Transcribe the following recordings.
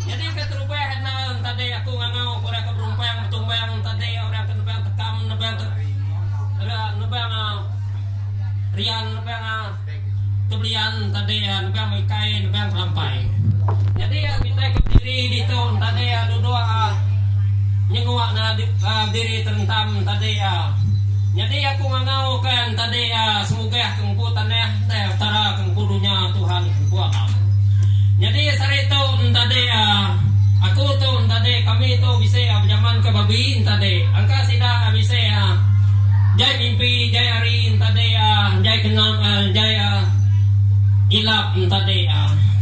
Nyadi ke terubah enda tadi aku ngangau ke orang ke berumpang betumbang tadi orang ke nebang tekam nebang nebang rian nebang tebelian tadi nebang mikai nebang kelampai. Nyadi kitai ke bediri ditu tadi duduk nyenguk ne bediri terentam tadi. Nyadi aku ngangau ke tadi semugah ke empu tanah Petara ke empu dunya Tuhan ke empu alam. Nyadi sehari tu tadi aku tu tadi kami tu bisi bejaman ke babi tadi angka sida bisi jai mimpi jai hari tadi jai kena jai ilap tadi.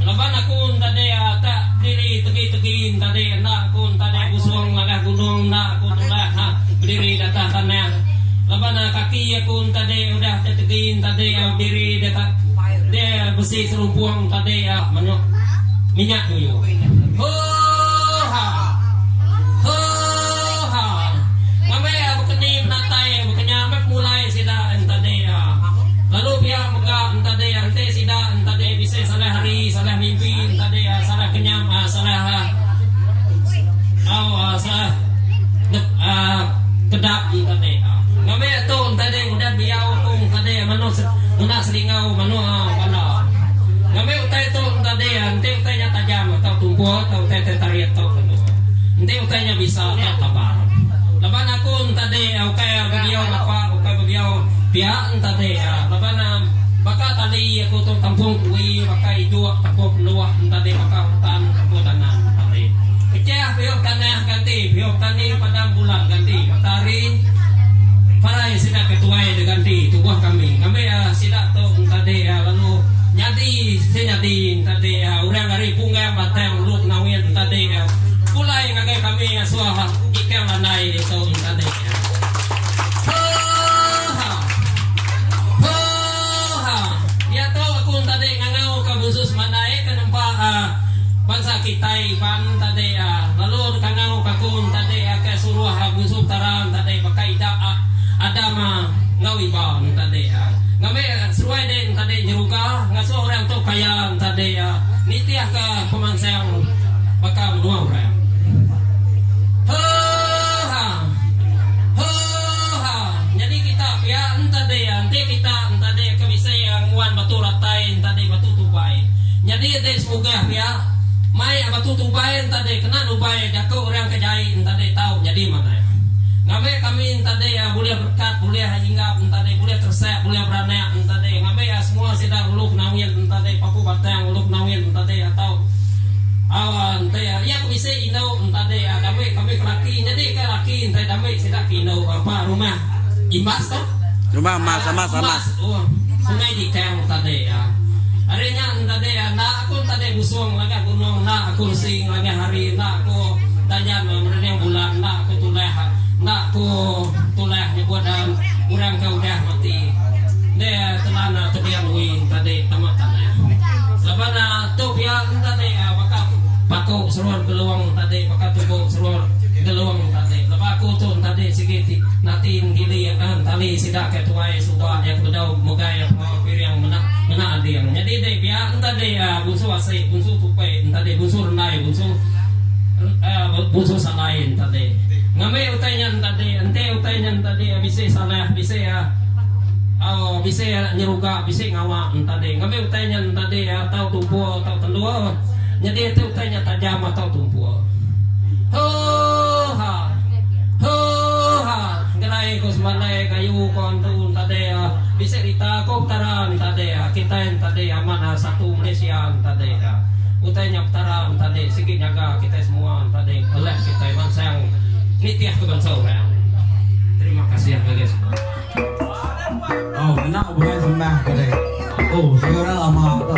Laban aku tadi tak bediri tegi-tegi tadi enda aku tadi busung ngagai gunung enda aku tulah bediri datas tanah. Laban kaki aku tadi udah tetegi tadi bediri dia besi selumpung tadi manuk minyak duyu. Hooha. Hooha. Ngambi bekeni penatai bekenya meh pemulai sida tadi. Lalu pia mega tadi enti sida tadi bisi salah hari salah mimpi tadi salah kenyam salah au salah kedap tadi. Ngambi tu tadi udah diau tu tadi manuk ngena selingau manuk bala. Ngambi utai tu tadi enti utai nya tajam tau tumpul tau utai ti tarit tau tendu. Enti utai nya bisa tau tabar. Laban aku tadi ukai bebiau ngapa ukai bebiau pia tadi laban baka tali aku tu tampung kui baka ijuk tampung penduh tadi baka hutan tampung danan tadi. Kecah pihuk tanah ganti pihuk tani padam bulan ganti matahari parai sida ke tuai diganti tubuh kami ngambi sida tu tadi lalu nyadi si nyadi tadi orang ari punggang batang ulu penawin tadi pulai ngagai kami asuh ikang landai ditu tadi. Hooha. Hooha. Diatu aku tadi ngangau ka Bunsu Semandai ke nempa bansa kitai Iban tadi lalu dikangau ka aku tadi ke suruh Bunsu Petara tadi baka ida Adam enggau Iba tadi. Ngambi seruai dek tadi nyeruga ngasuh orang tu kaya tadi nitihka pemansang baka menua orang. Hooha. Hooha. Nyadi kita pia entadi enti kita entadi ke bisi nguan batu ratai entadi batu tubai. Nyadi enti semugah pia mai batu tubai entadi kena nubai jaku orang ke jai entadi tau nyadi manah. Ngambi kami entadi bulih berkat bulih inggap entadi bulih teresak bulih beranak entadi ngambi semua sida ulu penawin entadi paku batang ulu penawin entadi atau enti iya ke bisi indu entadi dambi kami ke laki nyadi ke laki enti dambi sida ke indu ba rumah imbas tu. Rumah emas emas emas. Sungai Dikang tadi. Ari nya tadi enda aku tadi busung ngagai gunung enda aku resi ngagai hari enda aku danjan merening bulan enda aku tulah enda aku tulah nyebut orang ke udah mati. Ende telan tebing wi tadi tama tanah. Laban tu pia tadi baka paku serur gelung tadi baka tubu serur gelung tadi. Laban aku tu tadi sigi ti nati gili tali sida ke tuai suba iya ke bedau megai pengawa piring mena ngena ading. Nyadi dei pia enta dei bunsu asi bunsu tupi enta dei bunsu rendai bunsu bunsu salai enta dei. Ngambi utai nya enta dei enti utai nya enta dei bisi salah bisi au bisi nyeruga bisi ngawa enta dei. Ngambi utai nya enta dei tau tumpul tau tendur nyadi enti utai nya tajam tau tumpul. Hooha. Hooha. Gerai ko semandai kayu ko antu entadei bisi rita ko petara entadei kitai entadei amat satu Malaysia entadei utai nya petara entadei sigi nyaga kitai semua entadei elak kitai mansang nitih ke bansa orang. Terima kasih ngagai semua. Oh ngena bungai sembah tadi. Oh sigi orang lama tu.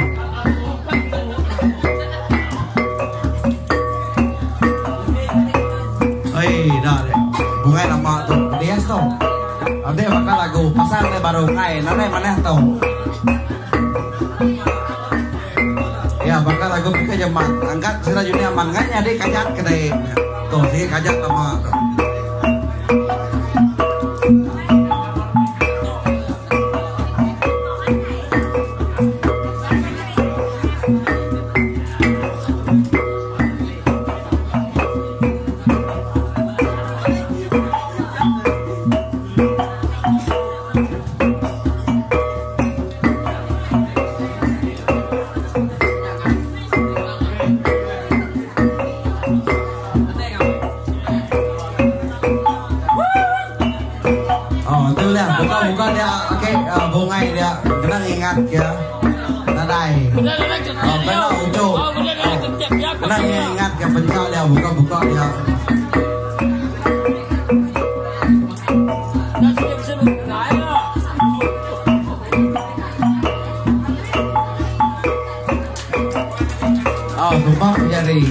Oi dah deh. Voice tu. Enti baka lagu pasang deh baru ngai nadai manah tu. Ya baka lagu bukai jeman angkat sida juni aman ngai nyadi kajat kedai tu sigi kajat lama tu. Oh, tu lah. Buka-buka dia, okey, uh, bungai dia. Kena ingat ke. Nadai. Oh, kena ujuk. Kena ingat ke pencak dia, buka-buka dia. Oh, tumpang jari.